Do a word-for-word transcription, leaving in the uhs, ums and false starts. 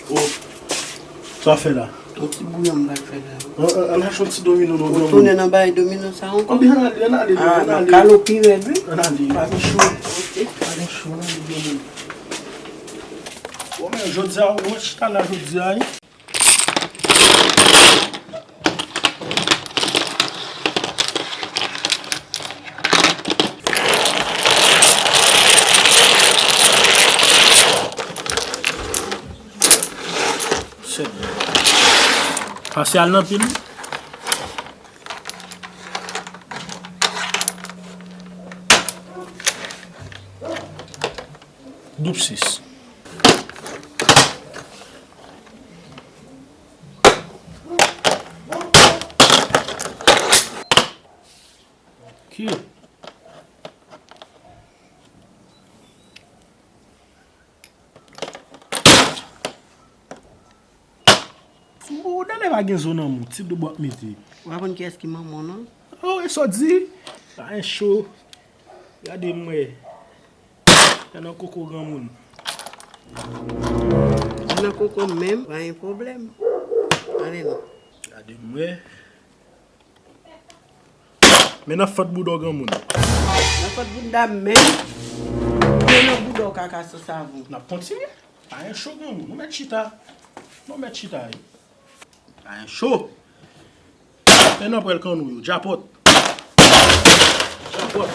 Oh, sa w fè la? Yon ti bouyon m pral fè la. An, an, an achte yon ti domino non, granmoun. Ou tounen nan bagay domino sa ankò? Anben, ann ale, ann ale, ah, ann ale. Kalo pi rèd, wi. Ann ale. Pa gen cho. Ok. Pa gen cho, ann ale, granmoun. Bon, men jodi a, mwen chita la jodi a, wi. Senyè. Pase al nan pil. Doub sis. Ok. Ou dale pa gen zo nan mou, ti doub w ap mete. Ou pa konn kiyès ki manman w non? Oh, e sa w di? Pa gen cho. Gade m wè. Nan koko granmoun. Nan koko menm, pa gen pwoblèm. Ale non. Gade m wè. Men nan fant bouda w granmoun. Nan fant bouda m menm. Men nan bouda w kaka san savon. N ap kontinye. Pa gen cho granmoun. Nou mèt chita. Nou mèt chita wi. Pa gen cho. Men nan pral kannou yo. Djapòt. Djapòt.